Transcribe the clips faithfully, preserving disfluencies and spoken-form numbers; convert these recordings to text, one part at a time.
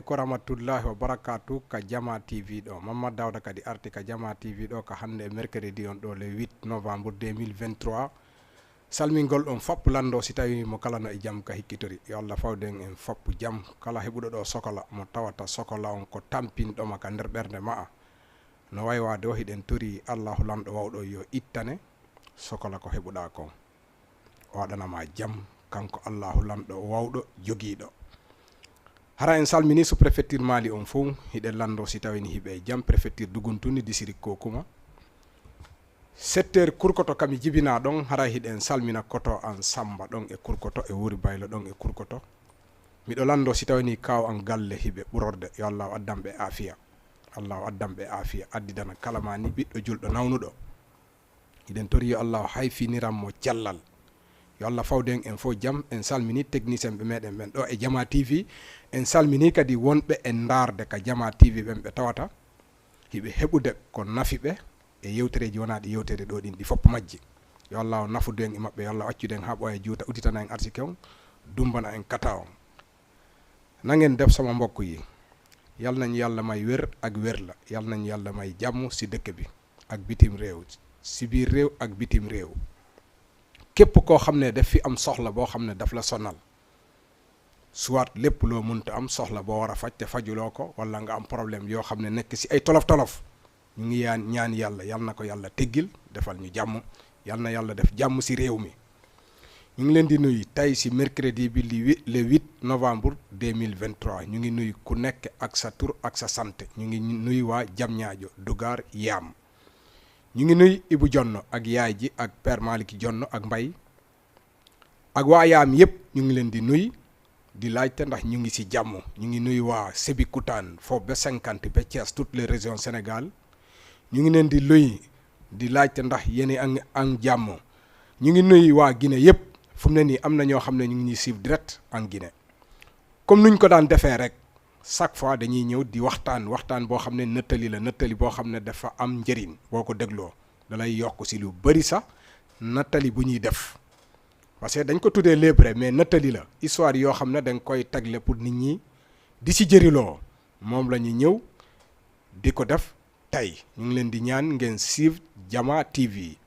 Ko rahmatullahi wa barakatu ka Jama T V ɗo. Mamad Dawda kadi arti ka Jama T V ɗo ka hannde e mercredi on ɗo le huit novembre deux mille vingt-trois. Salmingol on fop lanndo si tawi mo kala no e jam ka hikkitori. Yo Allah fawde en en fop jam. Kala heɓuɗo ɗo sokola mo tawata sokola on ko tampinɗo ma ka nder ɓernde ma'a. No waywaade o hiɗen tori Allahu lanɗo wawɗo yo ittane sokola ko heɓuɗa kon. O waɗanama jam, kanko Allahu lanɗo wawɗo jogiiɗo. Hara en salmini sous-préfecture Mali on fow, hiɗen lanndo si tawini hiɓe jam, préfecture Duguntuni, district Kokuma. Secteur Kurkoto kami jibina ɗon, hara hiɗen salmina koto an Samba ɗon e Kurkoto, e Wuri Baylo ɗon e Kurkoto. Miɗo lanndo si tawini kaw an galle hiɓe ɓurorde, yo Allah addan ɓe afiya. Allah addan ɓe afiya, addidana kala mani ɓiɗɗo julɗo nawnuɗo. Hiɗen tori yo Allah hayfiniran mo cellal. Yo Allah fawde en en fof jam. En salmini technicien ɓe meɗen ɓen ɗo e Jama T V. En salmini kadi wonɓe e ndaarde ka Jama T V ɓen ɓe tawata hiɓe heɓude ko nafi ɓe e yewtereeji wonaaɗi yewtere ɗo ɗin ɗi fof majji. Yo Allah o nafudu en e maɓɓe, yo Allah accude en haa ɓooya juuta, udditana en arsike on, dumbana en kata on. Na ngeen def sama mbokk yi? Yal nañu Yàlla may wér ak wér la. Yal nañu Yàlla may jàmm ci dëkk bi ak bitim réew, ci biir réew ak bitim réew. Képp koo xam ne daf fi am soxla boo xam ne daf la sonal, soit lépp loo mënta am, soxla boo war a faj te fajuloo ko, wala nga am problème yoo xam ne nekk ci ay tolof-tolof, ñu ngi yaan ñaan Yàlla, yal na ko Yàlla teggil, defal ñu jàmm. Yal na Yàlla def jàmm ci réew mi. Ñu ngi leen di nuyu tey ci mercredi bi, li wi-, le huit novembre deux mille vingt-trois. Ñu ngi nuyu ku nekk ak sa tur ak sa sant. Ñu ngi nuyu waa Diamniadio, Dougar, Yam. Ñu ngi nuyu Ibou Jonn ak yaay ji ak Père Malick Jonn ak Mbay. Ak waa Yam yépp, ñu ngi leen di nuyu, di laajte ndax ñu ngi ci jàmm. Ñu ngi nuyu waa Sébikotane, foofu ba cinquante, ba Thiès, toutes les régions Sénégal. Ñu ngi leen di nuyu, di laajte ndax yéen a ngi am jàmm. Ñu ngi nuyu waa Guinée yépp. Fu mu ne nii, am na ñoo xam ne ñu ngi ñuy suivre direct en Guinée. Comme nuñ ko daan defee rek, chaque fois dañuy ñëw di waxtaan, waxtaan boo xam ne nettali la, nettali boo xam ne dafa am njëriñ. Boo ko dégloo, da lay yokk ci lu bari sax, nettali bu ñuy def. Parce que dañ ko tuddee léebre, mais nettali la, histoire yoo xam ne dañ koy tegle pour nit ñi di ci jëriloo. Moom la ñu ñëw di ko def tey. Ñu ngi leen di ñaan ngeen suivre Jama T V.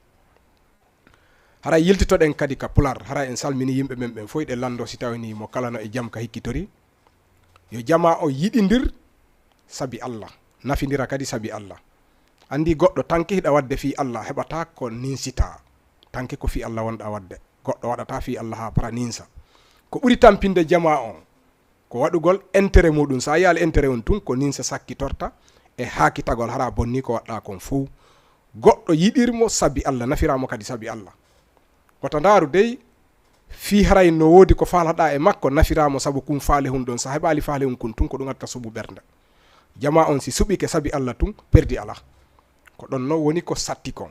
Haray yiltitoɗen kadi ka Pular, haray en salmini yimɓe men ɓen fof, ɗe lanndo si tawini mo kala no e jam ka hikkitori. Yo jama o yiɗindir sabi Allah, nafindira kadi sabi Allah. Anndi goɗɗo tanke hiɗa waɗde fii Allah, heɓataa ko ninsitaa. Tanke ko fii Allah wonɗaa waɗde. Goɗɗo waɗataa fii Allah haa para ninsa. Ko ɓuri tampinde jama on, ko waɗugol intérêt muɗum. So a yiyaali intérêt on tun, ko ninsa sakkitorta e haakitagol, hara bonni ko waɗɗaa kon fow. Goɗɗo yiɗir mo sabi Allah, nafira mo kadi sabi Allah. Wota ndaaru dey fii haray no woodi ko faalaɗaa e makko, nafira mo sabu kun faale hun ɗon. So a heɓaali faale hun kun tun, ko ɗum watta suɓu ɓernde. Jama on si suɓike sabi Allah tun, perdi alaa. Ko ɗon no woni ko satti kon.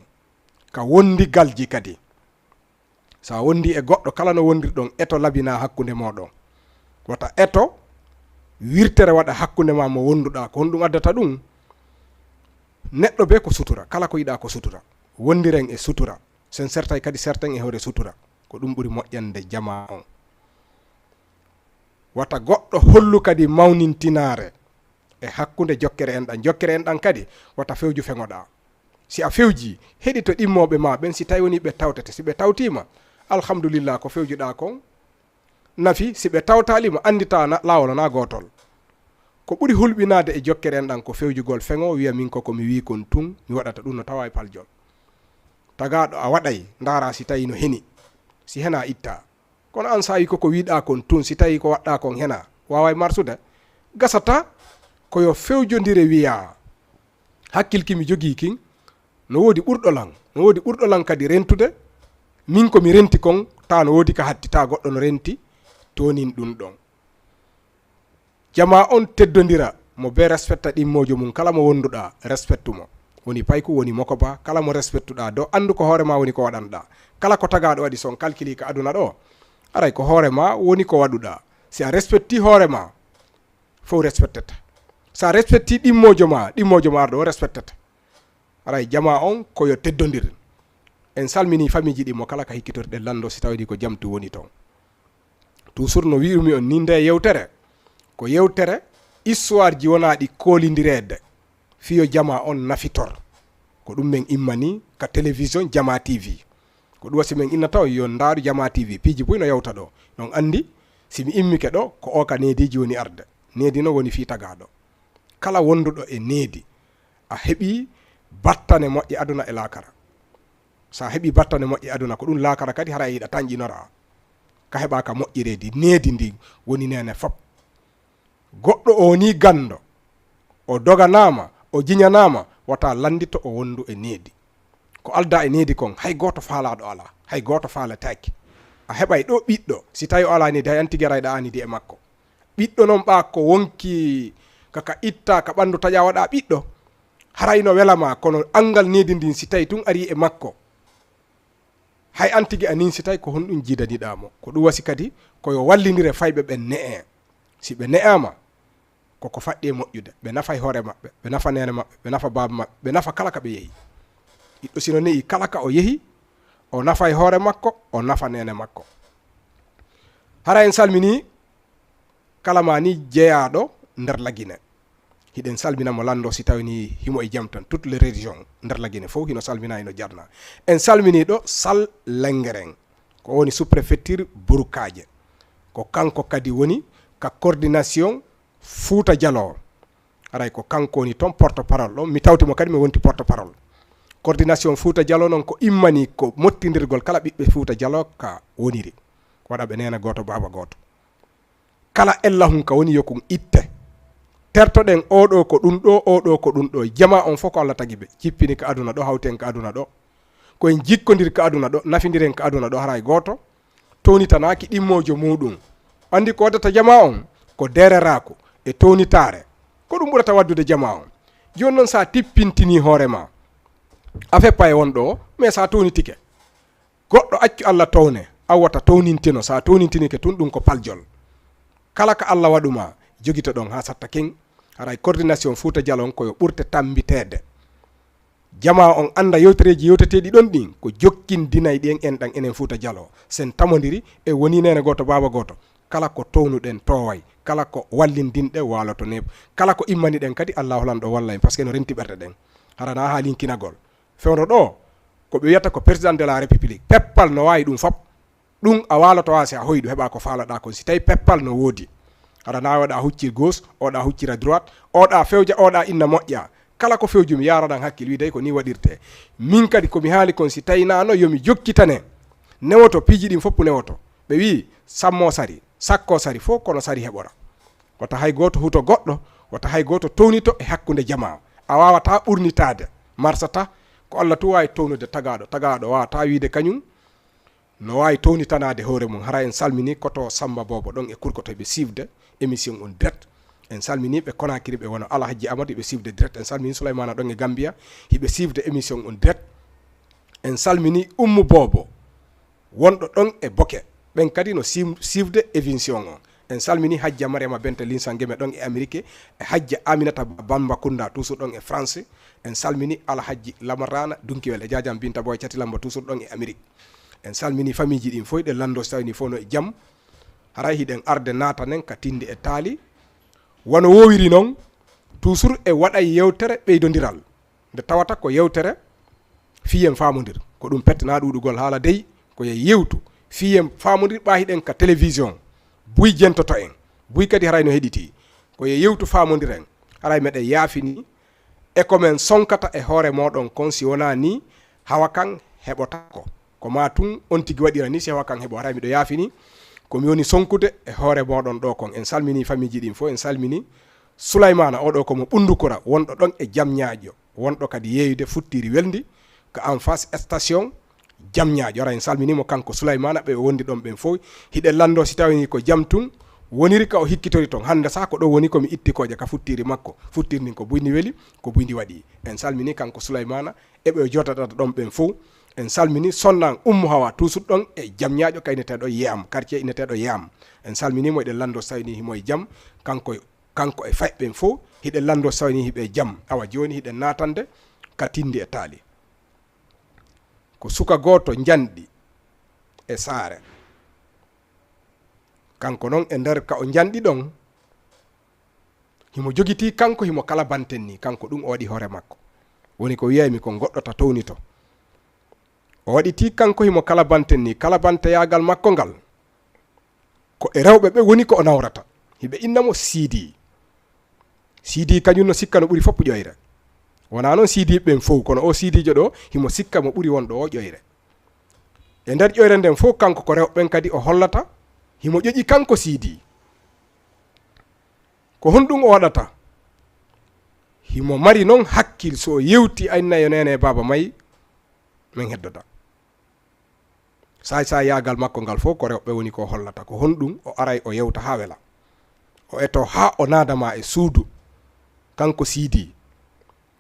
Ka wondigalji kadi. So a wondi e goɗɗo, kala no wondirɗon, eto labinaa hakkunde mooɗon. Wota eto wirtere waɗa hakkunde maa mo wonduɗaa. Ko honɗum addata ɗum? Neɗɗo bee ko sutura, kala ko yiɗaa ko sutura. Wondiren e sutura. Sen sertay kadi serten e hoore sutura. Ko ɗum ɓuri moƴƴande jama on. Wata goɗɗo hollu kadi mawnintinaare e hakkunde jokkere en ɗan. Jokkere en ɗan kadi, wata fewju feŋoɗaa. Si a fewjii, heɗito ɗimmooɓe maa ɓen, si tawi wonii ɓe tawtete. Si ɓe tawtiima, alhamdulillah, ko fewjuɗaa kon nafi. Si ɓe tawtaali ma, anndita na, laawol na gootol. Ko ɓuri hulɓinaade e jokkere en ɗan ko fewjugol feŋo, wiya min ko ko mi wii kon tun, mi waɗata ɗum no tawa e paljol. Tagaaɗo a waɗay, ndaara si tawi no heni. Si hena itta. Kono an saawi ko ko wiɗaa kon tun, si tawi ko waɗɗaa kon hena, waaway marsude. Gasata ko yo fewjondire wiya, hakkil ki mi jogii kin, no woodi ɓurɗo lan, no woodi ɓurɗo lan kadi rentude, min ko mi renti kon, ta no woodi ka hatti, ta goɗɗo no renti, tonin ɗum ɗon. Jama on teddondira mo be respecta ɗimmoojo mum, kala mo wonduɗaa, respectu mo. Woni payku, woni mokoba, kala mo respectuɗaa, do anndu ko hoore ma woni ko waɗanɗaa. Kala ko tagaaɗo waɗi, son calculi ka aduna ɗo, aray ko hoore ma woni ko waɗuɗaa. Si a respecti hoore ma, fow respectete. Sa respecti ɗimmoojo ma, ɗimmoojo ma arɗo o respectete. Aray jama on ko yo teddondir. En salmini famiiji ɗi mo kala ka hikkitorɗen lanndo si tawii ko jam tu woni ton. Toujours no wi'umi on ni, nde yewtere ko yewtere Histoire ji wonaa ɗi koolindireede, fiyo jama on nafitor. Ko ɗum men immani ka télévision Jama T V. Ko ɗum wasi men innata on yo ndaaru Jama T V. Piiji buy no yawta ɗo. Non anndi, si mi immike ɗo, ko o ka neediiji woni arde. Needi no woni fii tagaaɗo. Kala wonduɗo e needi, a heɓi battane moƴƴe aduna e laakara. Sa heɓi battane moƴƴe aduna, ko ɗum laakara kadi hara e yiɗa tanƴinora. Ka heɓa ka moƴƴireedi, needi ndi woni neene fop. Goɗɗo o ni ganndo, o doganaama, o jiñanaama, wata lanndito o wondu e needi. Ko alda e needi kon, hay gooto faalaaɗo alaa, hay gooto faaletaake. A heɓay ɗo ɓiɗɗo, si tawi o alaa needi, hay an tigi arayɗa anidi e makko. Ɓiɗɗo non ɓa ko wonki ka, ka itta, ka ɓanndu taƴa waɗa ɓiɗɗo. Haray no welama, kono anngal needi ndin si tawi tun ari e makko. Hay an tigi a ninsitay ko honɗum jiidaniɗaa mo. Ko ɗum wasi kadi ko yo wallindire fayɓe ɓen ne'e. Si ɓe ne'aama, ko ko faɗɗi e moƴƴude. Ɓe nafay hoore maɓɓe, ɓe nafa neene maɓɓe, ɓe nafa baaba maɓɓe, ɓe nafa kala ka ɓe yehi. Ɓiɗɗo sino ne'i kala ka o yehi, o nafay hoore makko, o nafa neene makko. Hara en salmini kala ma ni jeyaaɗo nder Lagine. Hiɗen salmina mo lanndo si tawi ni himo e jam tan. Toutes les régions nder Lagine fof hino salmina, hino jarna. En salmini ɗo Sal Lengereng, ko woni sous-préfecture Burkaaje. Ko kanko kadi woni ka coordination Fuuta Jaloo. Haray ko kanko woni toon porte-parole ɗo. Mi tawti mo kadi mi wonti porte-parole. Coordination Fuuta Jaloo noon ko immani ko mottindirgol kala ɓiɓɓe Fuuta Jaloo ka woniri. Waɗa ɓe neene gooto, baaba gooto. Kala ella hun ka woni yo kun itte. Tertoɗen oɗo ko ɗum ɗo, oɗo ko ɗum ɗo. Jama on fof ko Allah tagi ɓe. Cippini ka aduna ɗo, hawti en ka aduna ɗo. Ko en jikkondir ka aduna ɗo, nafindiren ka aduna ɗo, haray gooto townitanaaki ɗimmoojo muuɗum. Anndi ko waddata jama on? Ko deereraaku e townitaare. Ko ɗum ɓurata waddude jama on. Jooni noon, sa tippintini hoore ma, a feppa e won ɗo, mais sa townitike, goɗɗo accu Allah towne, a wota townintino. Sa townintinike tun, ɗum ko paljol. Kala ka Allah waɗu ma, jogito ɗon haa satta kin. Haray coordination Fuuta Jaloo on ko yo ɓurte tammbiteede. Jama on annda yewtereeji yewteteeɗi ɗon ɗin, ko jokkindinay ɗi en enɗan enen Fuuta Jaloo. Sen tamondiri e woni neene gooto, baaba gooto. Kala ko townuɗen toway, kala ko wallindinɗe waaloto neeɓ. Kala ko immaniɗen kadi, Allah holanɗo walla en, parce que no renti ɓerɗe ɗen. Hara na haalin kinagol. Fewndo ɗo, ko ɓe wiyata ko président de la République. Peppal no waawi ɗum fop. Ɗum a waaloto wa si a hoyɗu, heɓa ko faalaɗa kon. Si tawi peppal no woodi, aɗa na waɗa huccir gauche, oɗa huccira droite, oɗa fewja, oɗa inna moƴƴa. Kala ko fewjumi, yaroɗan hakkil, wi dey ko ni waɗirte. Min kadi ko mi haali kon, si tawi nano yo mi jokkitane. Newoto, piiji ɗin foppu newoto. Ɓe wi, sammo sari, sakko sari, fof kono sari heɓora. Wata hay gooto huto goɗɗo, wata hay gooto townito e hakkunde jama. A wawata ɓurnitaade, marsata, ko Allah tu wawi townude tagaɗo. Tagaɗo wawata wiide kañum no waawi townitanaade hoore mum. Hara en salmini koto Samba Bobo ɗon e Kurkoto, hiɓe siifde émission on direct. En salmini ɓe Konakiri, ɓe wano Alhajji Amadou, hiɓe siifde direct. En salmini Souleymana ɗon e Gambia, hiɓe siifde émission on direct. En salmini Ummu Bobo, wonɗo ɗon e Boke. Ɓen kadi no siim-, siifde émission on. En salmini Hajja Mariama Bente Linsa Ngeme ɗon e Amérique, e Hajja Aminata Ba-, Bamba Kunda, toujours ɗon e France. En salmini Alhajji Lamarana Dunkiwel e Jajam Binta Boy Cati Lamba, toujours ɗon e Amérique. En salmini famiiji ɗin fof, ɗe lanndo so tawini fof no e jam. Haray hiɗen arde naatanen ka tindi e taali. Wano wowiri non, toujours e waɗay yewtere ɓeydondiral. Nde tawata ko yewtere fiyen faamondir. Ko ɗum pette na ɗuuɗugol haala dey, ko ye yewtu fiyen faamondir ɓa hiɗen ka télévision. Buy jentoto en. Buy kadi haray no heɗiti. Ko ye yewtu faamondiren. Haray meɗen yaafini e ko men sonkata e hoore moɗon kon, si wonaa ni hawa kan heɓotako. Ko ma tun on tigi waɗira ni, si hawa kan heɓo. Haray miɗo yaafini ko mi woni sonkude e hoore moɗon ɗo kon. En salmini famiiji ɗin fof, en salmini Sulaymana, oɗo ko mo Ɓundukura, wonɗo ɗon e Jamñaaƴo, wonɗo kadi yeeyude Futtiri Welndi, ko en face station Jamñaaƴo. Ara en salminimo kanko Sulaymana, ɓe o wondi ɗon ɓen fof. Hiɗen lanndo si tawini ko jam tun woniri ka o hikkitori ton. Hannde sah ko ɗo woni ko mi itti kooƴe ka Futtiri makko. Futtiri ndin ko buy ndi weli, ko buy ndi waɗi. En salmini kanko Sulaymana, e ɓe o jooɗata ɗon ɓen fof. En salmini sonnan Ummu Hawa, toujours ɗon e Jamñaaƴo, ka inneteeɗo Yam, quartier inneteeɗo Yam. En salminimo, eɗen lanndo so tawini himo e jam, kanko, kanko e fayɓe ɓen fof, hiɗen lanndo so tawini hiɓe e jam. Awa jooni hiɗen naatande ka tindi e taali. Ko suka gooto njanɗi e saare. Kanko non e nder ka o njanɗi ɗon, Himo jogitii kanko, himo kala banten nii, kanko ɗum o waɗi hoore makko. Woni ko wiyaymi kon, goɗɗo ta townito. O waɗitii kanko, himo kala banten nii, kala banteyaagal makko ngal. Ko e rewɓe ɓe woni ko o nawrata. Hiɓe inna mo Siidi. Siidi kañum no sikka no ɓuri fof ƴoyre. Wonaa noon Siidi ɓen fow, kono o Siidiijo ɗo, himo sikka mo ɓuri wonɗo o ƴoyre. E nder ƴoyre nden fof, kanko ko rewɓe ɓen kadi o hollata, himo ƴoƴi kanko Siidi. Ko honɗum o waɗata? Himo mari noon hakkil, so o yewti, a inna yo neene e baaba may, min heddoda. Saay-saayaagal makko ngal fof ko rewɓe woni ko hollata. Ko honɗum? O aray o yewta haa wela. O eto haa o naada ma e suudu. Kanko Siidi,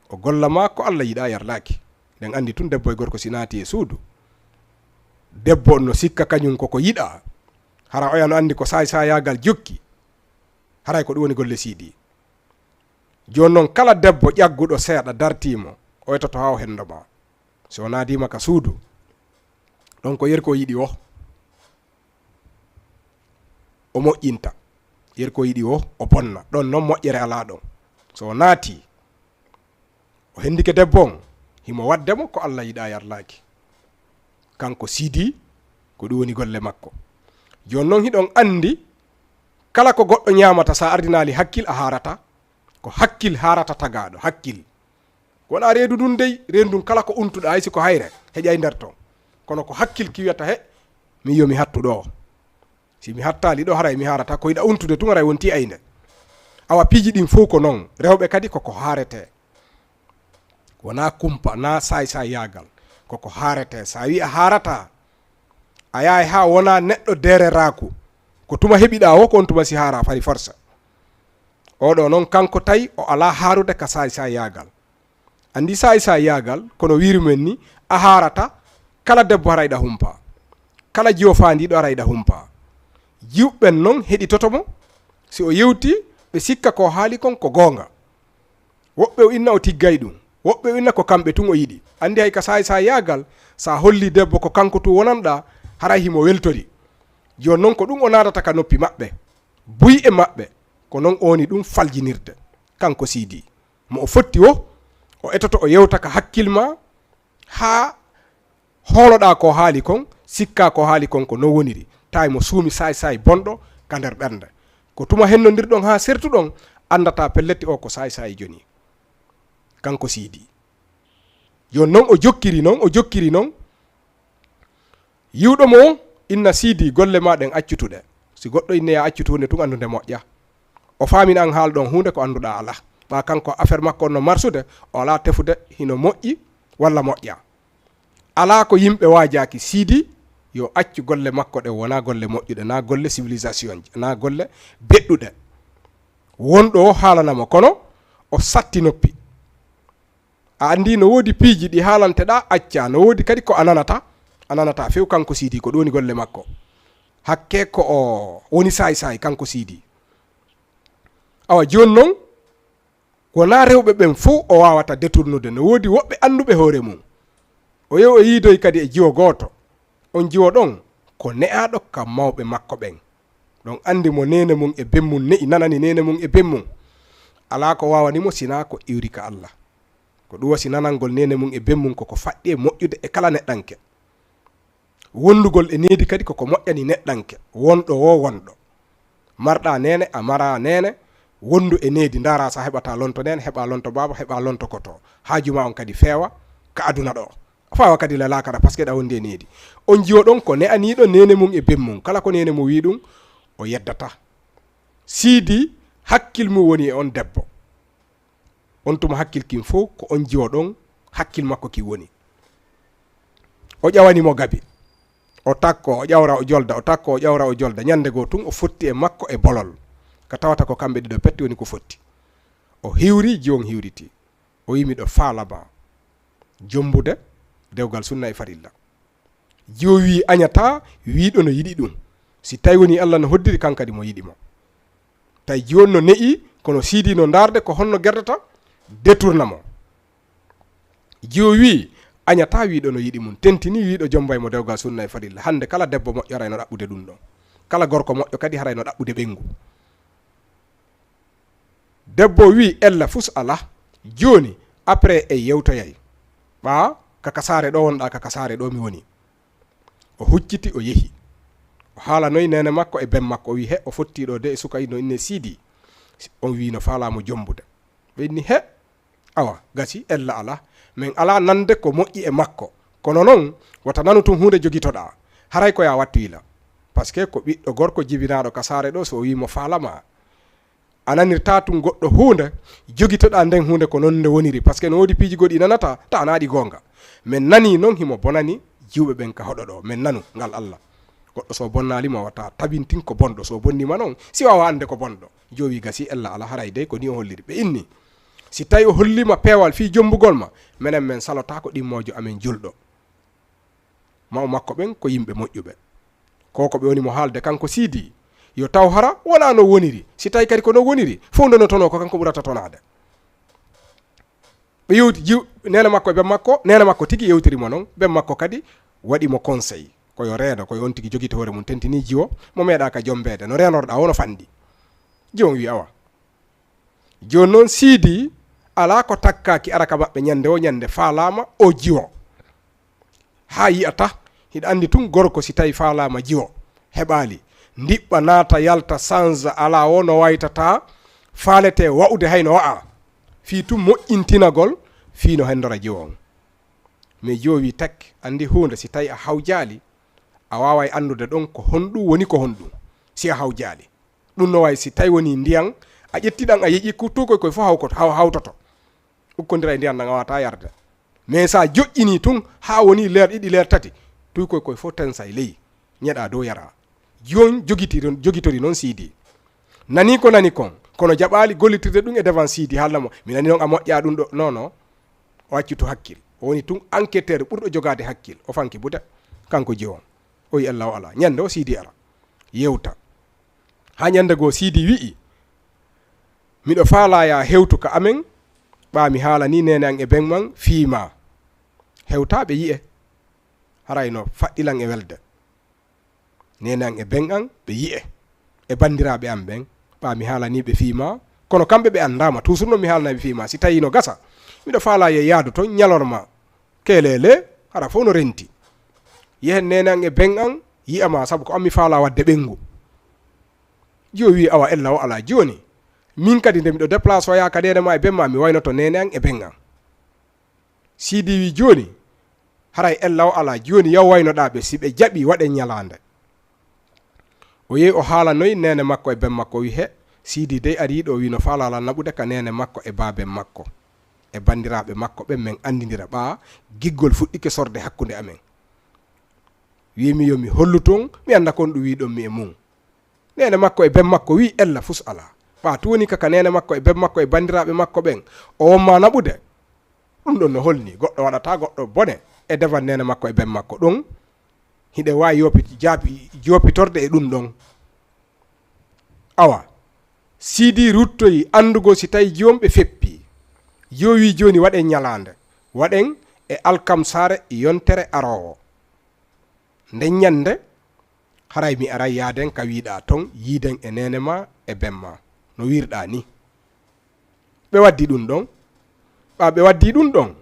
o golla ma ko Alla yiɗaa yarlaaki. Ɗen anndi tun debbo e gorko si naati e suudu. Debbo on no sikka kañum koko yiɗaa. Hara oya no anndi ko saay-saayaagal jokki. Haray ko ɗum woni golle Siidi. Jooni noon kala debbo ƴagguɗo seeɗa dartii mo, o etoto haa o henndo ma. So o naadiima ka suudu, ɗon ko yerko yiɗi o, o moƴƴinta. Yerko yiɗi o, o bonna. Ɗon noon moƴƴere alaa ɗon. So o naati, o hendike debbo on, himo waɗde mo ko Alla yiɗaa yarlaaki. Kanko Siidi, ko ɗum woni golle makko. Jooni noon hiɗon anndi, kala ko goɗɗo ñaamata, sa ardinaali hakkil a haarata. Ko hakkil haarata tagaaɗo, hakkil. Wonaa reedu ndun dey, reedu ndun kala ko untuɗaa, hay si ko hayre, heƴay nder ton. Kono ko hakkil ki wiyata, he, mi yo mi hattu ɗoo. Si mi hattaali ɗoo, haray mi haarata, ko yiɗa untude tun, haray wonti aynde. Awa piiji ɗin fow ko non, rewɓe kadi koko haaretee. Wonaa kumpa, naa saay-saayyaagal, koko haaretee. Sa wi'i a haarataa, a yahay haa wonaa neɗɗo deereraaku. Ko tuma heɓiɗaa woo, ko on tuma si haaraa fari forsa. Oo ɗoo non kanko tawi o alaa haarude ka saay-saayyaagal. Anndi saay-saayyaagal, kono wiiri men ni, a haarata, kala debbo haray ɗa humpa. Kala jiwo faandiiɗo haray ɗa humpa. Jiwɓe ɓen non heɗitoto mo, si o yewti, ɓe sikka ko haali kon ko goonga. Woɓɓe o inna o tiggay ɗum. Woɓɓe o inna ko kamɓe tun o yiɗi. Anndi hay ka saay-saayyaagal, sa holli debbo ko kanko tun wonanɗaa, haray himo weltori. Jooni non ko ɗum o naadata ka noppi maɓɓe. Buy e maɓɓe, ko non o woni ɗum faljinirde. Kanko Siidi, mo o fotti woo, o etoto o yewta ka hakkil maa, haa hooloɗaa ko haali kon, sikkaa ko haali kon ko non woniri. Tawi mo suumi saay-saay bonɗo ka nder ɓernde. Ko tuma hennondirɗon haa sertuɗon, anndataa pelletti o ko saay-saay joni. Kanko Siidi. Jooni non o jokkiri non, o jokkiri non. Yiwɗo mo on, inna Siidi, golle maa ɗen accutuɗe. Si goɗɗo inne ya accutu huunde tun, anndu nde moƴƴa. O faamina an haal ɗon huunde ko annduɗaa alaa. Ɓaa kanko affaire makko on no marsude, o alaa tefude hino moƴƴi walla moƴƴaa. Alaa ko yimɓe waajaaki Siidi yo accu golle makko ɗen wonaa golle moƴƴuɗe, naa golle civilisation, naa golle beɗɗuɗe. Wonɗo o haalana mo, kono o satti noppi. A anndi no woodi piiji ɗi haalanteɗaa, accaa. No woodi kadi ko a nanata, a nanata few kanko Siidi, ko ɗum woni golle makko. Hakke ko o woni saay-saay kanko Siidi. Awa jooni non, wonaa rewɓe ɓen fow o waawata deturnude. No woodi woɓɓe annduɓe hoore mum. O yehi o yiidoyi kadi e jiwo gooto. On jiwo ɗon ko ne'aaɗo ka mawɓe makko ɓen. Ɗon anndi mo neene mum e ben mum ne'i, nanani neene mum e ben mum. Alaa ko waawani mo sinaa ko iwri ka Alla. Ko ɗum wasi nanangol neene mum e ben mum koko faɗɗi e moƴƴude e kala neɗɗanke. Wondugol e needi kadi koko moƴƴani neɗɗanke, wonɗo woo wonɗo. Marɗaa neene, a maraa neene, wondu e needi, ndaaraa sa heɓataa lonto neene, heɓaa lonto baaba, heɓaa lonto koto. Haaju maa on kadi feewa ka aduna ɗoo. Faawa kadi la laakara, parce que ɗa wondi e needi. On jiwo ɗon ko ne'aniiɗo neene mum e ben mum. Kala ko neene mum wi'i ɗum, o yeddataa. Siidi, hakkil mum woni e on debbo. On tuma hakkil kin fow, ko on jiwo ɗon hakkil makko kin woni. O ƴawani mo gabi. O takko, o ƴawra, o jolda, o takko, o ƴawra, o jolda. Ñande goo tun, o fotti e makko e bolol. Ka tawata ko kamɓe ɗiɗo petti woni ko fotti. O hiwri, jiwon hiwriti. O wi'i, "Miɗo faala ma jombude dewgal sunna e farilla." Jiwo wi'i, "Añataa wi'iɗo no yiɗi ɗum. Si tawi woni Alla no hoddiri, kan kadi mo yiɗi mo." Tawi jiwo no ne'i, kono Siidi no ndaarde ko honno gerdata, deturna mo. Jiwo wi'i, "Añataa wi'iɗo no yiɗi mum." Tentini wi'iɗo jombay mo dewgal sunna e farilla. Hannde kala debbo moƴƴo haray no ɗaɓɓude ɗum ɗon. Kala gorko moƴƴo kadi haray no ɗaɓɓude ɓeyngu. Debbo o wi, "Ella fus alaa. Jooni, après en yewtoyay. Ɓaa, ka ka saare ɗo wonɗaa, ka ka saare ɗo mi woni." O hucciti, o yehi. O haalanoyi neene makko e ben makko. O wi, "He, o fotti ɗo de e suka ino inne Siidi." On wi no faalaa mo jombude. Ɓe inni, "He, awa, gasi, ella alaa. Men alaa nande ko moƴƴi e makko. Kono non, wota nanu tun huunde jogitoɗaa. Haray ko yaa wattu yila. Parce que ko ɓiɗɗo gorko jibinaaɗo ka saare ɗo, so o wi mo faalama, a nanirtaa tun goɗɗo huunde, jogitoɗaa nden huunde ko non nde woniri. Parce que no woodi piiji goɗɗi nanata, ta anaa ɗi goonga. Men nanii non himo bonani jiwɓe ɓen ka hoɗo ɗo. Men nanu ngal Alla. Goɗɗo so bonnaali ma, wata tabintin ko bonɗo. So bonni ma non, si waawa annde ko bonɗo." Jooni gasi, ella alaa, haray dey ko ni o holliri. Ɓe inni, "Si tawi o holli ma peewal fii jombugol ma, menen men salotaa ko ɗimmoojo amen julɗo. Mawɓe makko ɓen ko yimɓe moƴƴuɓe. Ko ko ɓe woni mo haalde kanko Siidi, yo taw hara wonaa no woniri. Si tawi kadi ko no woniri, fow ndonotonoo ko kanko ɓurata tonaade." Ɓe yewti jiw-, neene makko e ben makko, neene makko tigi yewtiri mo non, ben makko kadi waɗi mo conseil. Ko yo reeno, ko yo on tigi jogito hoore mum, tentini jiwo, mo meeɗaa ka jombeede, no reenorɗaa o no fanɗi. Jiwo on wi, "Awa. Jooni non Siidi, alaa ko takkaaki ara ka maɓɓe ñande o ñande faalaama o jiwo. Haa yi'ata, hiɗa anndi tun gorko si tawi faalaama jiwo, heɓaali. Ndiɓɓa naata yalta sanza alaa o no waytata faalete wa'ude hay no wa'a. Fii tun moƴƴintinagol, fii no hendora jiwo on." Mais jiwo wi, "Tek, anndi huunde, si tawi a hawjaali, a waaway anndude ɗon ko honɗun woni ko honɗun, si a hawjaali. Ɗun no way si tawi woni ndiyan, a ƴetti ɗan a yeƴi ku tuukoy koy fow hawkoto, haw-, hawtoto. Ukkondira e ndiyan ɗan a waawataa yarde. Mais sa joƴƴinii tun haa woni leer ɗiɗi, leer tati, tuukoy koy fow tensay ley, ñeɗaa dow yaraa." Jooni jogitori, jogitori non Siidi. Nanii ko nani kon, kono jaɓaali gollitirde ɗun e devant Siidi, haalna mo, "Mi nanii non a moƴƴaa ɗun ɗo." Non, non. O acci tun hakkil. O woni tun enquêteur ɓurɗo jogaade hakkil. O fanki bute. Kanko jiwo on. O wi, "Ella o alaa." Ñande o Siidi ara. Yewta. Haa ñande goo Siidi wi'i, "Miɗo faalaa yaa hewtu ka amen, ɓaa mi haalanii neene an e ben an fii maa. Hewtaa ɓe yi'e. Haray no faɗɗi lan e welde. Neene an e ben an ɓe yi'e. E bandiraaɓe an ɓen, ɓaa mi haalanii ɓe fii maa. Kono kamɓe ɓe anndaa ma, toujours non mi haalanay ɓe fii maa. Si tawii no gasa, miɗo faalaa yo yaadu ton ñalorma. Keeleele, hara fow no renti. Yehen neene an e ben an yi'a ma, sabu ko an mi faalaa waɗde ɓenngu." Jiwo wi, "Awa, ella o alaa jooni. Min kadi nde miɗo déplacé oyaa ka neene maa e ben maa, mi waynoto neene an e ben an." Siidi wi, "Jooni, haray ella o alaa jooni, yaw waynoɗaa ɓe, si ɓe jaɓii waɗen ñalaande." O yehi o haalanoyi neene makko e ben makko, o wi, "He, Siidi dey arii ɗo, wi no faalaa lan naɓude ka neene makko e baaben makko, e bandiraaɓe makko ɓen, men anndindira ɓaa giggol fuɗɗike sorde hakkunde amen. Wiimi yo mi hollu ton, mi annda kon ɗun wiiɗon mi e mun." Neene makko e ben makko wi, "Ella fus alaa." Ɓaa tun woni ka, ka neene makko e ben makko e bandiraaɓe makko ɓen, o won ma naɓude. Ɗun ɗon no holni goɗɗo waɗata goɗɗo bone e devant neene makko e ben makko. Ɗun hiɗe waawi yoppi-, jaabi-, joppitorde e ɗun ɗon. Awa, Siidi ruttoyi anndugol si tawi jiwo on ɓe feppi. Jiwo wi, "Jooni waɗen ñalaande. Waɗen e alkamsaare yontere aroowo. Nden ñande, haray mi aray yaaden ka wiiɗaa ton, yiiden e neene maa e ben maa, no wiirɗaa nii." Ɓe waddi ɗun ɗon. Ɓaa ɓe waddi ɗun ɗon,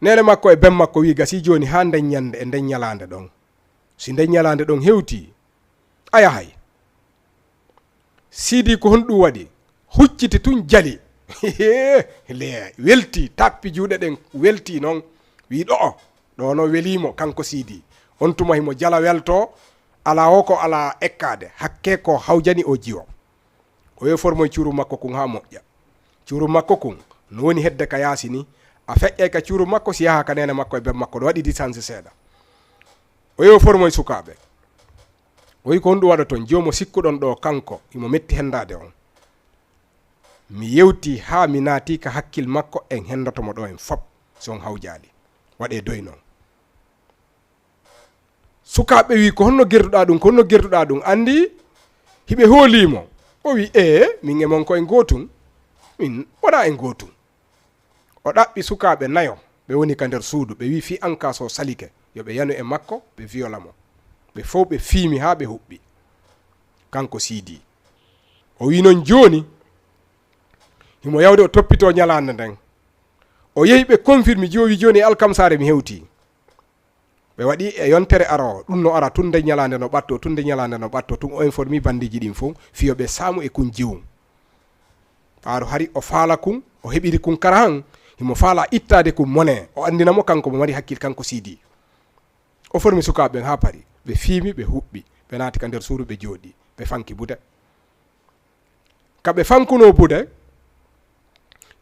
neene makko e ben makko wi, "Gasi jooni haa nden ñande e nden ñalaande ɗon. Si nden ñalaande ɗon hewtii, a yahay." Siidi ko honɗun waɗi? Hucciti tun jali. Le, weltii, tappi juuɗe ɗen, weltii non. Wi, "Ɗo'o, ɗo'o no welii mo kanko Siidi." On tuma himo jala weltoo, alaa o ko alaa ekkaade, hakkee ko hawjani o jiwo. O yehi formoy cuuru makko kun haa moƴƴa. Cuuru makko kun no woni hedde ka yaasi nii. A feƴƴay ka cuuru makko, si yahaa ka neene makko e ben makko, ɗo waɗi distance seeɗa. O yehi formoy sukaaɓe. O wi, "Ko honɗun waɗoton? Jiwo mo sikkuɗon ɗoo kanko, himo metti hendaade on. Mi yewtii haa mi naatii ka hakkil makko, en hendoto mo ɗoo en fop, si on hawjaali. Waɗee doy non." Sukaaɓe ɓe wi, "Ko honno gerduɗaa ɗun? Ko honno gerduɗaa ɗun?" Anndi hiɓe hoolii mo. O wi, "Ee, min e mon ko en gootun. Min wonaa en gootun." O ɗaɓɓi sukaaɓe nayo, ɓe woni ka nder suudu, ɓe wi, "Fii an kaa so salike, yo ɓe yanu e makko, ɓe viyola mo." Ɓe fow ɓe fiimi haa ɓe huɓɓi. Kanko Siidi, O wi noon jooni, himo yawde o toppitoo ñalaande nden. O yehi ɓe confirme, jiwo wi jooni e alkamsaare mi hewtii. Ɓe waɗi e yontere aroowo, ɗum no ara tun nde ñalaande no ɓatto, tun nde ñalaande no ɓatto, tun o informi bandiiji ɗin fof, fiyo ɓe saamu e kun jiwun. Ɓaaru hari o faala kun, o heɓiri kun kara han, himo faala ittaade kun mone, o anndina mo kanko mo mari hakkil kanko Siidi. O formi sukaaɓe ɓen haa pari, ɓe fiimi, ɓe huɓɓi, ɓe naati ka nder suudu, ɓe jooɗi, ɓe fanki bude. Ka ɓe fankunoo bude,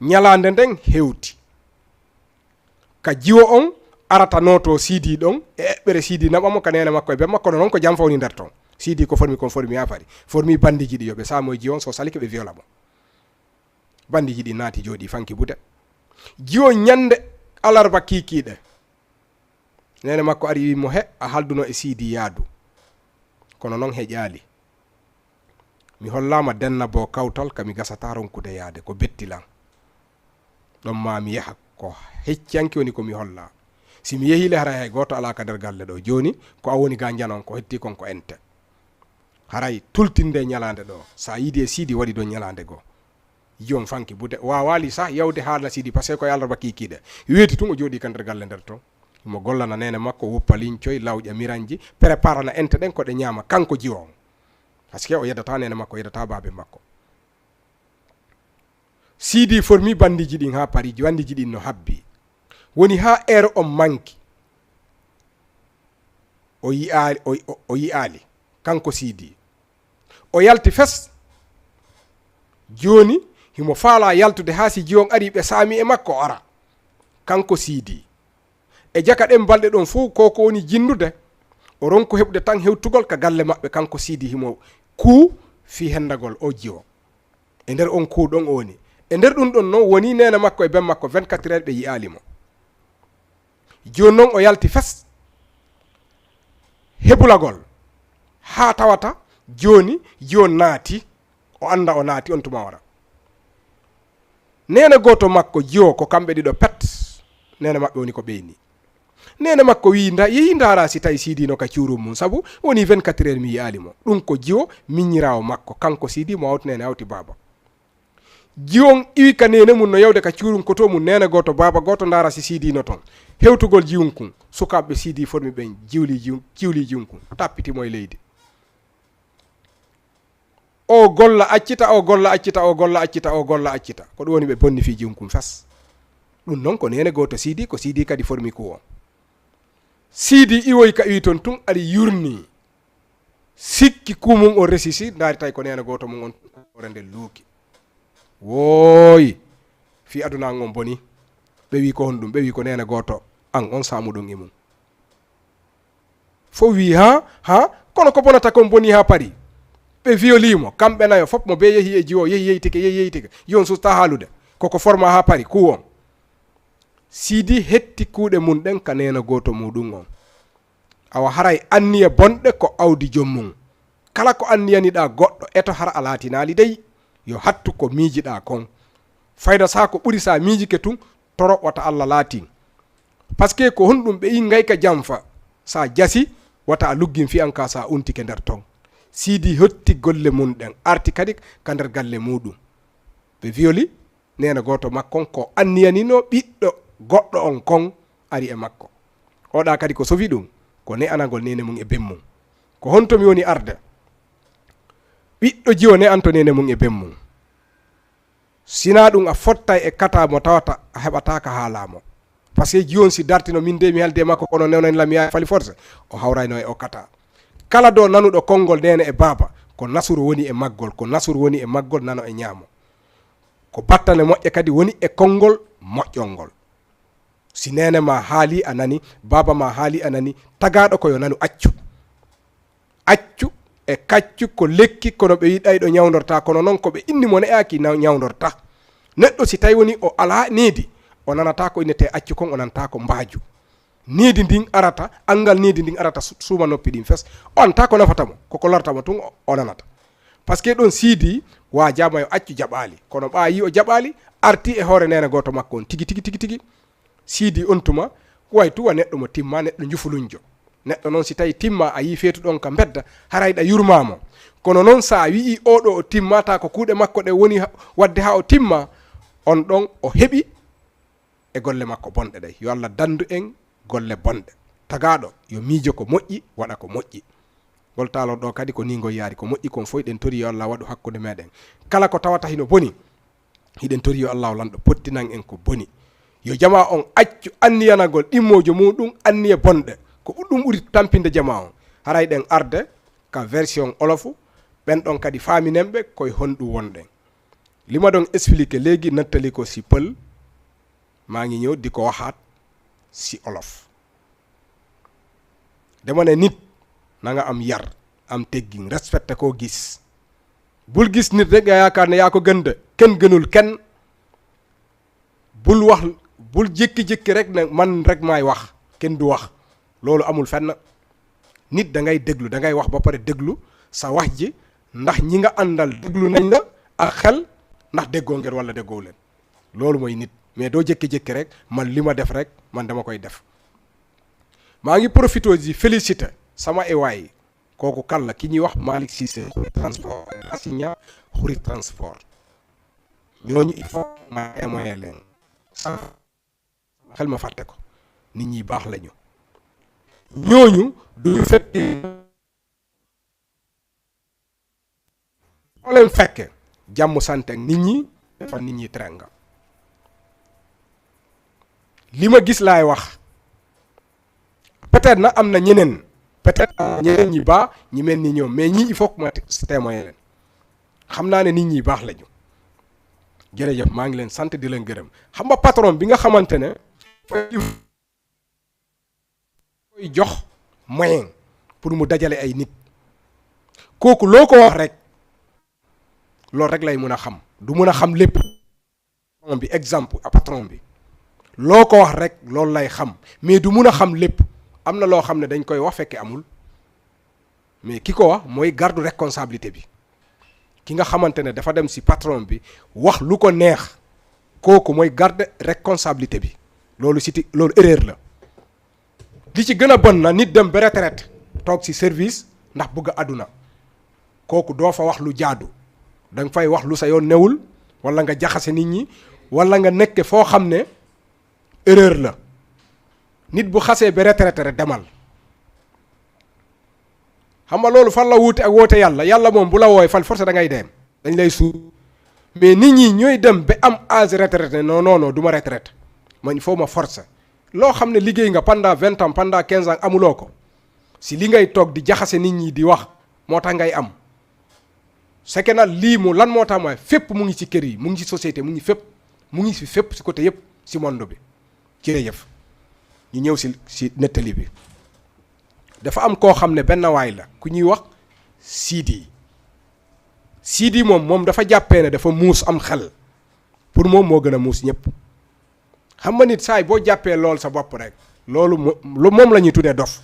ñalaande nden hewti. Ka jiwo on arata nootoo Siidi ɗon, e eɓɓere Siidi naɓa mo ka neene makko e ben makko, no non ko jam fawni nder ton. Siidi ko formi kon formi haa pari. Formi bandiiji ɗi yo ɓe saamoy jiwo on, so salike ɓe viola mo. Bandiiji ɗi naati jooɗi fanki bude. Jiwo ñande alarba kiikiiɗe. Neene makko ari wi mo, "He, a halduno e Siidi yaadu. Kono non heƴaali. Mi hollaama denna bo kawtal ka mi gasata ronkude yaade, ko betti lan. Ɗon ma mi yaha, ko heccanki woni ko mi holla. Si mi yehi le, haray hay gooto alaa ka nder galle ɗo. Jooni, ko a woni ga njanon, ko hetti kon ko ente. Haray tultinde ñalaande ɗo. Sa yiidi e Siidi waɗi ɗon ñalaande goo." Jiwo on fanki bude. Waawaali sah yawde haala Siidi, parce que ko e alarba kiikiiɗe. Weeti tun o jooɗi ka nder galle nder ton. Mo gollana neene makko, woppa lincoy, lawƴa miranji, préparana ente ɗen ko ɗe ñaama kanko jiwo on. Parce que o yeddata neene makko, o yeddata baabe makko. Siidi formi bandiiji ɗin haa pari, bandiiji ɗin no habbi. Woni haa heure on manki. O yi'aali, o, o, o yi'aali. Kanko Siidi. O yalti fes. Jooni, himo faalaa yaltude haa si jiwo on ari ɓe saami e makko o ara. Kanko Siidi. E jaka ɗen balɗe ɗon fow, ko ko woni jinndude, o ronku heɓude tan hewtugol ka galle maɓɓe, kanko Siidi himo kuu fii hendagol o jiwo. E nder on kuu ɗon o woni. E nder ɗum ɗon non woni neene makko e ben makko vingt-quatre heures ɓe yi'aali mo. Jooni non o yalti fes hebulagol. Haa tawata jooni jiwo naati, o annda o naati on tuma wara. Neene gooto makko jiwo ko kamɓe ɗiɗo pet. Neene maɓɓe woni ko ɓeyni. Neene makko wi'i, "Nda, yehi ndaara si tawi Siidi no ka cuurum mum, sabu woni vingt-quatre heures mi yi'aali mo." Ɗum ko jiwo miñiraawo makko, kanko Siidi mo hawti neene hawti baaba. Jiwo on iwi ka neene mum no yawde ka cuurum koto mum, neene gooto, baaba gooto, ndaara si Siidi no ton. Hewtugol jiwun kun, sukaaɓe Siidi formi ɓen jiwli jiw-, ciwli jiwun kun, tappiti mo e leydi. O golla accita, o golla accita, o golla accita, o golla accita. Ko ɗum woni ɓe bonni fii jiwun kun fes. Ɗum non ko neene gooto Siidi, ko Siidi kadi formi kuu on. Siidi iwoyi ka iwi ton tun ari yurni. Sikki kuu mum on resisi, ndaari tawi ko neene gooto mum on hoore nden luuki. Wooyi, fii aduna an on boni. Ɓe wi ko honɗum? Ɓe wi ko neene gooto an on saamuɗon e mum. Fow wi, "Ha, ha, kono ko bonata kon boni haa pari." Ɓe violii mo, kamɓe nayo fof mo bee yehi e jiwo, yehi yeytike, yehi yeytike. Yon susta haalude. Koko forma haa pari, kuu on. Siidi hetti kuuɗe mum ɗen ka neene gooto muuɗum on. Awa haray anniya bonɗe ko awdi joom mum. Kala ko anniyaniɗaa goɗɗo, eto hara a laatinaali dey. Yo hattu ko miijiɗaa kon. Fayda sa ko ɓuri sa miijike tun, toro wata Alla laatin. Parce que ko honɗum ɓe ingay ka janfa, sa jasi, wata a luggin fiyanka sa untike nder ton. Siidi hotti golle mum ɗen, arti kadi ka nder galle muuɗum. Ɓe violi neene gooto makkon ko anniyanino ɓiɗɗo goɗɗo on kon ari e makko. Oɗa kadi ko sofi ɗum, ko ne'anagol neene mum e ben mum. Ko honto mi woni arde? Ɓiɗɗo jiwo ne'anto neene mum e ben mum. Sina ɗum a fottay e kata mo tawata a heɓata ka haalaa mo. Parce que jiwon si dartino min de mi halde makko kono newnan lam yaay fali force, o hawrayno e o kata. Kala do nanuɗo konngol neene e baaba, ko nasuru woni e maggol, ko nasuru woni e maggol nano e ñaamo. Ko battane moƴƴe kadi woni e konngol moƴƴol ngol. Si neene ma haali a nani, baaba ma haali a nani, tagaaɗo ko yo nanu accu. Accu e kaccu ko lekki, kono ɓe wiɗay ɗo ñawndorta, kono noon ko ɓe inni mo ne'aaki na-, ñawndorta. Neɗɗo si tawi woni o alaa needi, o nanata ko innetee accu kon, o nanata ko mbaaju. Needi ndin arata, anngal needi ndin arata su-, suuma noppi ɗin fes. O annata ko nafata mo, ko ko lorta mo tun o, o nanata. Parce que ɗon Siidi waajaama yo accu jaɓaali, kono ɓaayi o jaɓaali, arti e hoore neene gooto makko on tigi, tigi, tigi, tigi. Siidi on tuma, way tuwa neɗɗo mo timma, neɗɗo njufulunjo. Neɗɗo noon, si tawi timma, a yii feetu ɗon ka mbedda, haray ɗa yurmaamo. Kono noon, so a wi'i oo ɗoo o timmataa, ko kuuɗe makko ɗe woni ha-, waɗde haa o timma, on ɗon o heɓi e golle makko bonɗe ɗe. Yo Allah danndu en golle bonɗe. Tagaaɗo, yo miijo ko moƴƴi, waɗa ko moƴƴi. Ngol taalor ɗoo kadi ko nii ngol yaari, ko moƴƴi kon fof, eɗen tori yo Allah waɗu hakkunde meɗen. Kala ko tawata hino boni, hiɗen tori yo Allahu lanɗo pottinan en ko boni. Yo jamaa on accu anniyanagol ɗimmoojo muɗum anniye bonɗe. Ko ɗum ɓuri tampinde jamaa on. Haray ɗen arde ka version olofu, ɓen ɗon kadi faaminen ɓe koye honɗum wonɗen. Li ma doon expliqué léegi, nettali ko si pël, maa ngi ñëw di ko waxaat si olof. Dama ne nit, na nga am yar, am teggin, respecté koo gis. Bul gis nit rek nga yaakaar ne yaa ko gën de, kenn gënul kenn. Bul wax, bul jékki-jékki rek ne man rek maay wax, kenn du wax. Loolu amul fenn. Nit da ngay déglu, da ngay wax ba pare déglu sa wax ji, ndax ñi nga àndal déglu nañ la ak xel, ndax déggoo ngeen wala déggoo leen. Loolu mooy nit. Mais doo jékki-jékki rek, man li ma def rek, man dama koy def. Maa ngi profité di félicité sama ewaay, kooku kan la, ki ñuy wax Malick Cissé, xuri transport, Racine Niang, xuri transport. Ñooñu, il faut ma témoigner leen. Sama xel ma fàtte ko. Nit ñi baax lañu. Ñooñu duñu fekk, foo leen fekke, jàmm sant ak nit ñi, defal nit ñi teranga. Li ma gis laay wax. Peut-être na am na ñeneen, peut-être am na ñeneen ñi baax, ñi mel ni ñoom, mais ñii, il faut que ma té-, témoigner leen. Xam naa ne nit ñi baax lañu. Jërëjëf, maa ngi leen sant, di leen gërëm. Xam nga patron bi nga xamante ne koy jox moyen pour mu dajale ay nit, kooku loo ko wax rek, loolu rek lay mun a xam, du mun a xam lépp. Patron bi, exemple, a patron bi, loo ko wax rek, loolu lay xam, mais du mun a xam lépp. Am na loo xam ne dañ koy wax fekke amul, mais ki ko wax mooy garde responsabilité bi. Ki nga xamante ne dafa dem si patron bi, wax lu ko neex, kooku mooy garde responsabilité bi. Loolu siti, loolu erreur la. Li ci gën a bon na nit dem ba retraite, toog si service ndax bëgg àdduna. Kooku doo fa wax lu jaadu, da nga fay wax lu sa yoon newul, wala nga jaxase nit ñi, wala nga nekk foo xam ne erreur la. Nit bu xasee ba retraite rek, demal. Xam nga loolu fan la wuute ak woote Yàlla? Yàlla moom, bu la wooyee, fal forcé da ngay dem, dañ lay suur. Mais nit ñi ñooy dem ba am âge retraite, non, non, non, du ma retraite, man, il faut ma forcer. Loo xam ne liggéey nga pendant vingt ans, pendant quinze ans, amuloo ko, si li ngay toog di jaxase nit ñi di wax, moo tax ngay am. C'est que nag, lii mu, lan moo tax ma, fépp mu ngi ci kër yi, mu ngi ci société, mu ngi fépp, mu ngi ci fépp, ci côté yépp, ci monde bi. Jërëjëf. Ñu ñëw ci, ci nettali bi. Dafa am koo xam ne benn waay la, ku ñuy wax Sidi. Sidi moom, moom dafa jàppee ne dafa muus, am xel. Pour moom, moo gën a muus ñépp. Xam nga, nit, saay boo jàppee lool sa bopp rek, loolu mo-, lo-, moom la ñuy tuddee dof.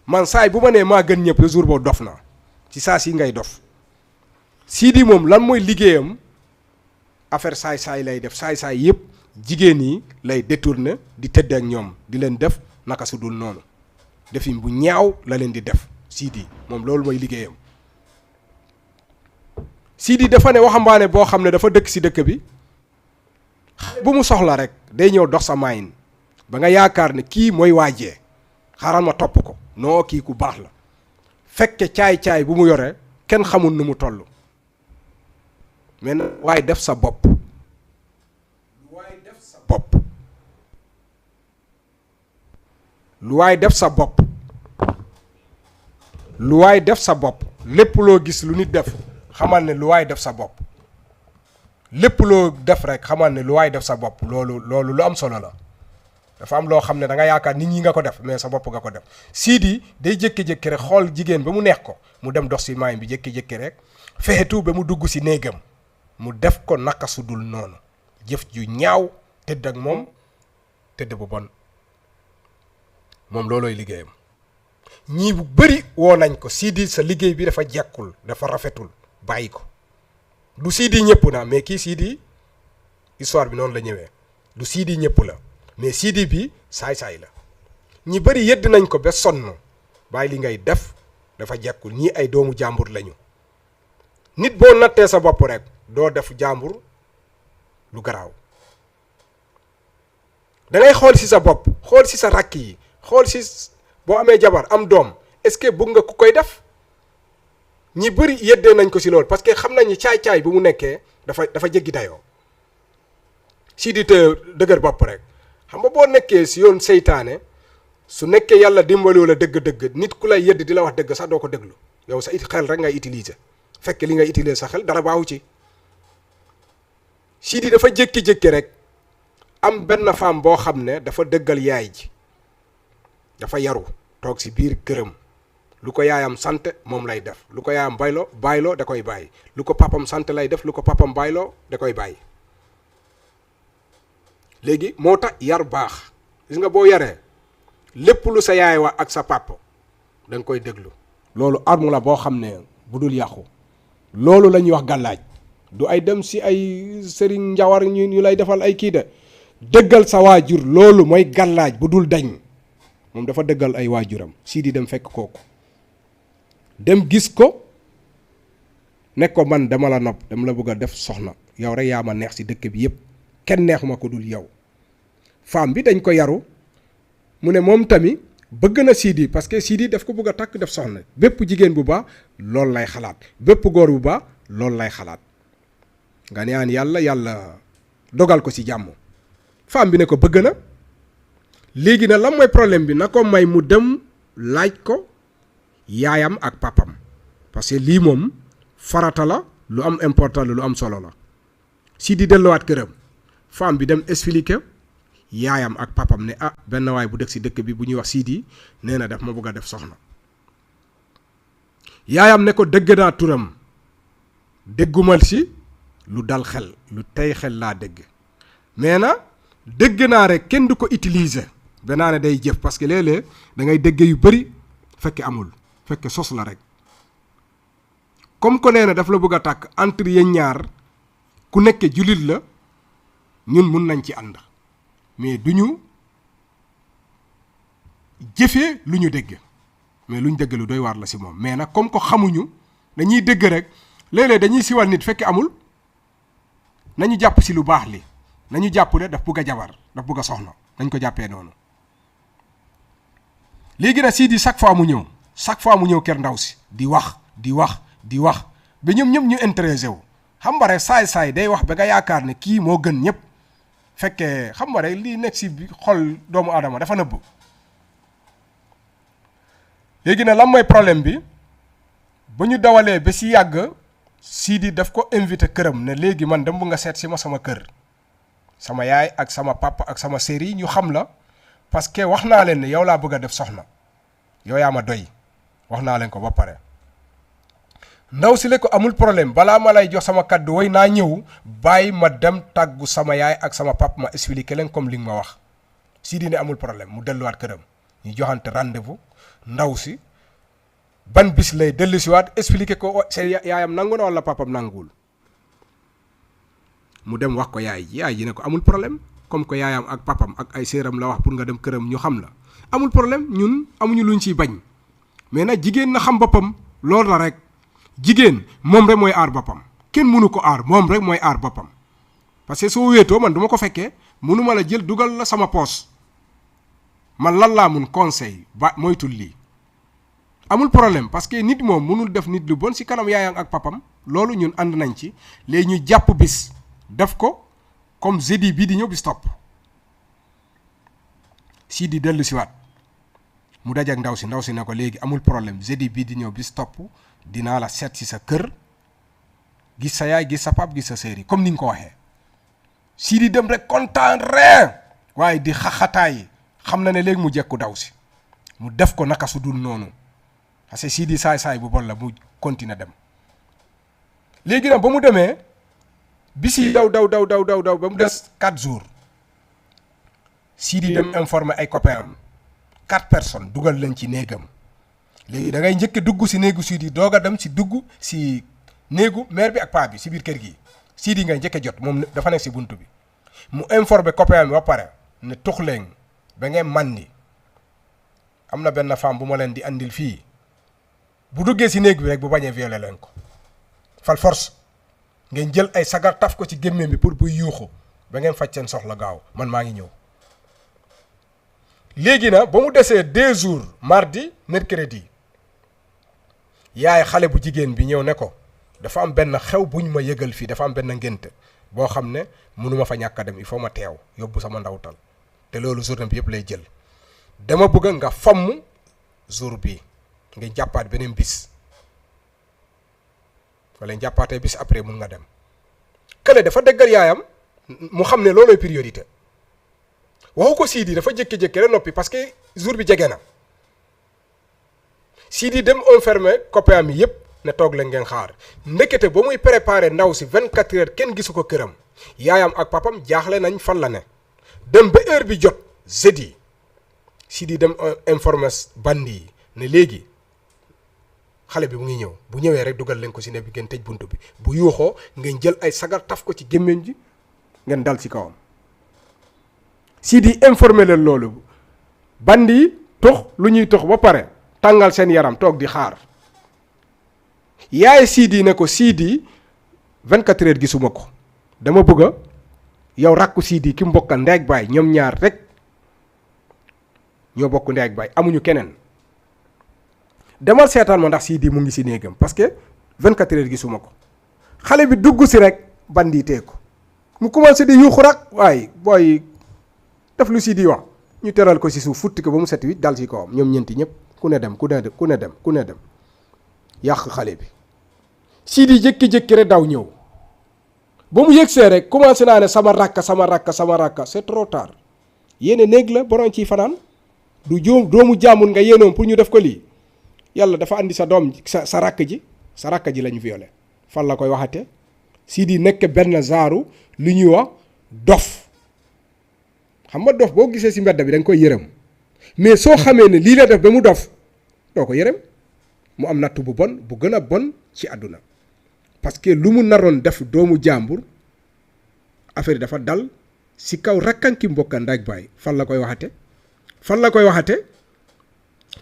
Man, saay bu ma nee maa gën ñëpp, le jour boobu dof na. Ci saa si ngay dof. Sidi moom, lan mooy liggéeyam? Affaire saay-saay lay def. Saay-saay yépp, jigéen yi lay détourné, di tëdd ak ñoom, di leen def naka su dul noonu. Defin bu ñaaw la leen di def. Sidi moom, loolu mooy liggéeyam. Sidi dafa ne waxambaane boo xam ne dafa dëkk si dëkk bi, bu mu soxla rek, day ñëw dox sa maayin, ba nga yaakaar ne kii mooy waajee, xaaral ma topp ko, noo, kii ku baax la. Fekke caay-caay bu mu yore, kenn xamul nu mu toll. Mais nag, waaye def sa bopp. Lu waay def sa bopp. Lu waay def sa bopp. Lu waay def sa bopp. Lépp loo gis lu nit def, xamal ne lu waay def sa bopp. Lépp loo def rek, xamal ne lu waay def sa bopp. Loolu, loolu lu am solo la. Dafa am loo xam ne da nga yaakaar nit ñi nga ko def, mais sa bopp nga ko def. Sidi day jékki-jékki rek, xool jigéen ba mu neex ko, mu dem dox si maayin bi, jékki-jékki rek, fexe tout ba mu dugg si néegam, mu def ko naka su dul noonu, jëf ju ñaaw, tëdd ak moom, tëdd bu bon. Moom, loolooy liggéeyam. Ñii bu bëri woo nañ ko, Sidi, sa liggéey bi dafa jekkul, dafa rafetul, bàyyi ko. Du Sidi ñëpp na, mais kii Sidi, histoire bi noonu la ñëwee. Du Sidi ñëpp la, mais Sidi bi, saay-saay la. Ñi bëri yedd nañ ko ba sonn, Bàyyi li ngay def, dafa jekkul. Ñii ay doomu jàmbur lañu. Nit boo nattee sa bopp rek, doo def jàmbur lu garaaw. Da ngay xool si sa bopp, xool si sa rakk yi, xool si s- boo amee jabar, am doom, est-ce que bëgg nga ku koy def? Ñi bëri yeddee nañ ko si loolu, parce que xam nañu caay-caay bi mu nekkee dafa dafa jéggi dayoo. Si di te dëgër bopp rek. Xam nga boo nekkee si yoon seytaane, su nekkee yàlla dimbaliwu la dëgg-dëgg, nit ku lay yedd di la wax dëgg sax doo ko déglu. Yow sa it xel rek ngay utiliser. Fekk li ngay utiliser sa xel dara baaxu ci. Si di dafa jékki-jékki rek, am benn femme boo xam ne dafa dëggal yaay ji. Dafa yaru, toog si biir këram. Lu ko yaayam sant, moom lay def. Lu ko yaayam bayloo, bayloo, da koy bàyyi. Lu ko papam sant lay def, lu ko papam bayloo, da koy bàyyi. Léegi moo tax yar baax. Gis nga boo yaree, lépp lu sa yaay wax ak sa papa, da nga koy déglu. Loolu arme la boo xam ne bu dul yàqu. Loolu la ñuy wax gàllaaj. Du ay dem si ay sëriñ njawar ñu ñu lay defal ay kii de. Dëggal sa waajur, loolu mooy gàllaaj bu dul dañ. Moom dafa dëggal ay waajuram. Si di dem fekk kooku. Dem gis ko, ne ko, "Man dama la nopp, dama la bëgg a def soxna. Yow rek yaa ma neex si dëkk bi yépp. Kenn neexuma ko dul yow." Femme bi dañ ko yaru, mu ne moom tamit bëgg na Sidi, parce que Sidi daf ko bëgg a takk def soxna. Bépp jigéen bu baax loolu lay xalaat, bépp góor bu baax loolu lay xalaat. Nga ñaan yàlla, yàlla dogal ko si jàmm. Femme bi ne ko bëgg na. Léegi na lan mooy problème bi? Na ko may mu dem laaj ko yaayam ak papam, parce que lii moom farata la, lu am important la, lu am solo la. Sidi delluwaat këram. Femme bi dem expliquer yaayam ak papam ne, "Ah, benn waay bu dëkk si dëkk bi bu ñuy wax Sidi, nee na daf ma bëgg a def soxna." Yaayam ne ko, "Dégg naa turam, déggumal si lu dal xel, lu tey xel laa dégg. Mais na dégg naa rek, kenn du ko utiliser." Ba naa ne day jëf, parce que léeg-léeg da ngay dégg yu bëri fekke amul, fekke sos la rek. Comme que nee na daf la bëgg a takk, entre yéen ñaar ku nekk julit la, ñun mun nañ ci ànd, mais du ñu jëfee lu ñu dégg. Mais lu ñu dégg lu doy waar la si moom. Mais nag comme que xamuñu, dañuy dégg rek, léeg-léeg dañuy siwal nit fekk amul. Nañu jàpp si lu baax li, nañu jàpp ne daf bëgg a jabar, daf bëgg a soxna, nañ ko jàppee noonu. Léegi nag Sidi, chaque fois mu ñëw, chaque fois mu ñëw kër ndaw si, di wax, di wax, di wax, ba ñoom ñëpp ñu intéressé wu. Xam nga rek, saay-saay day wax ba nga yaakaar ne kii moo gën ñëpp, fekkee xam nga rek lii nekk si bi- xol doomu aadama dafa nëbb. Léegi nag lan mooy problème bi? Ba ñu dawalee ba si yàgg, Sidi daf ko invité këram ne, "Léegi man dama bëgg nga seet si ma sama kër, sama yaay ak sama papa ak sama sœur yi ñu xam la, parce que wax naa leen ne yow laa bëgg a def soxna, yow yaa ma doy, wax naa leen ko ba pare." Ndaw si le ko, "Amul problème, balaa ma lay jox sama kàddu, woy naa ñëw, bàyyi ma dem tàggu sama yaay ak sama papa, ma expliqué leen comme li nga ma wax." Sidi ne, "Amul problème." Mu delluwaat këram, ñu joxante rendez-vous. Ndaw si, ban bis lay dellu siwaat, expliqué ko, "Oh, seen ya- yaayam nangu na wala papam nanguwul?" Mu dem wax ko yaay ji, yaay ji ne ko, "Amul problème, comme que yaayam ak papam ak ay sœuram la wax pour nga dem këram ñu xam la, amul problème, ñun amuñu luñ ciy bañ. Mais nag jigéen na xam boppam, loolu la rek. Jigéen moom rek mooy aar boppam, kenn mënu ko aar, moom rek mooy aar boppam. Parce que soo wéetoo, man duma ko fekkee, mënuma la jël dugal la sama poos. Man lan laa mun conseil, ba moytul lii. Amul problème, parce que nit moom mënul def nit lu bon si kanam yaayam ak papam. Loolu ñun ànd nañ ci. Léegi ñu jàpp bis, def ko comme jeudi bii di ñëw, bis topp. Sidi dellu siwaat, mu daje ak ndaw si. Ndaw si ne ko, "Léegi amul problème, jeudi bii di ñëw, bis topp, dinaa la seet si sa kër, gis sa yaay, gis sa pap, gis sa sœur yi, comme ni nga ko waxee." Sidi dem rek, kontaan ree, waaye di xaxataay, xam na ne léegi mu jekku ndaw si, mu def ko naka su dul noonu. Parce que Sidi saay-saay bu bon la, mu continuer dem. Léegi nag ba mu demee, bis yi daw, daw, daw, daw, daw, daw, ba mu des quatre jours. Sidi dem informer ay copain am, quatre personnes, dugal leen ci néegam. Léegi da ngay njëkk a dugg si néegu Sidi, doog a dem si dugg si néegu mère bi ak paa bi si biir kër gi. Sidi ngay njëkk a jot, moom dafa nekk si buntu bi. Mu informer copain bi ba pare, ne, "Tux leen ba ngeen mandi, Am na benn femme bu ma leen di andil fii, bu duggee si néeg bi rek, bu bañee, violé leen ko fal force. Ngeen jël ay sagar taf ko ci gémmiñ bi pour buy yuuxu, ba ngeen faj seen soxla gaaw. Man maa ngi ñëw. Léegi na ba mu desee deux jours, mardi, mercredi, yaay xale bu jigéen bi ñëw ne ko, dafa am benn xew buñ ma yëgal fii, dafa am benn ngénte boo xam ne mënuma fa ñàkk a dem, il faut ma teew, yóbbu sama ndawtal, te loolu journée bi yëpp lay jël. Dama bëgg nga fomm jour bi, nga jàppaat beneen bis, wala jàppaatee bis après, mun nga dem. Kële dafa déggal yaayam, mu xam ne loolooy priorité. Waxu ko Sidi, dafa jékki-jékki rek noppi parce que jour bi jege na. Sidi dem enfermé copain am yi yëpp, ne toog leen ngeen xaar. Ndekete ba muy préparé ndaw si vingt-quatre heures, kenn gisu ko këram. Yaayam ak papam jaaxle nañ fan la ne. Dem ba heure bi jot, jeudi, Sidi dem, euh, informé bandi yi ne léegi xale bi mu ngi ñëw, bu ñëwee rek dugal leen ko si ne bi, ngeen tëj buntu bi, bu yuuxoo ngeen jël ay sagar taf ko ci gémmiñ ji, ngeen dal ci kawam. Sidi informé leen loolu. Bandi yi tox lu ñuy tox ba pare, tàngal seen yaram, toog di xaar. Yaay Sidi ne ko, Sidi, vingt-quatre heures gisuma ko. Dama bëgg a, yow rakku Sidi ki mbokkal ndeeg baay, ñoom ñaar rek ñoo bokk ndeeg baay, amuñu keneen. Demal seetaan ma ndax Sidi mu ngi si néegam, parce que vingt-quatre heures gisuma ko. Xale bi dugg si rek, bandi tee ko. Mu commencé di yuuxu rek, waaye booy def lu Sidi wax. Ñu teral ko si suuf, futti ko ba mu set wi, dal si kawam, ñoom ñeenti ñëpp. Ku ne dem, ku ne dem, ku ne dem, ku ne dem. Yàq xale bi. Sidi jékki-jékki rek daw ñëw. Ba mu yëgsee rek, commencé naa ne, sama rakka, sama rakka, sama rakka. C'est trop tard. Yéene néeg la, borom ciy fanaan. Du joom, doomu jàmbur nga yéenoon pour ñu def ko lii. Yàlla dafa andi sa doom, sa, sa rakk ji, sa rakk ji lañu violé. Fan la koy waxate? Sidi nekk benn zaaru lu ñuy wax dof. Xam nga dof, boo gisee si mbedd bi, da nga koy yërëm. Mais soo xamee ne lii la def ba mu dof, doo ko yërëm. Mu am nattu bu bon, bu gën a bon ci àdduna. Parce que lu mu naroon def doomu jàmbur, affaire yi dafa dal si kaw rakkan ki mbokka ndaaj baay. Fan la koy waxate? Fan la koy waxate?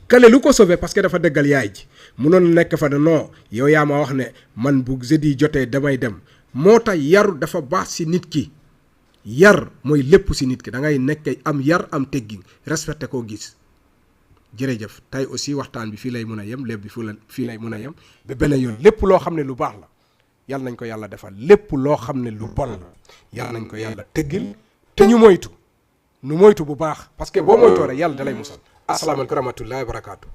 Kale lu ko sauvé, parce que dafa dëggal yaay ji. Munoon nekk fa ne, non, yow yaa ma wax ne man bu jeudi jotee damay dem. Moo tax yaru dafa baax si nit ki. Yar mooy lépp si nit ki. Da ngay nekk am yar, am teggin, respecté koo gis. Jërëjëf. Tey aussi waxtaan bi fii lay mun a yem, léeb bi fu la, fii lay mun a yem. Ba beneen yoon, lépp loo xam ne lu baax la, yal nañ ko Yàlla defal. Lépp loo xam ne lu bon la, yal nañ ko Yàlla teggil. Te ñu moytu, nu moytu bu baax, parce que boo moytoo rek, Yàlla dalay musal. Asalaamaaleykum wa rahmatullahi wa barakaatu.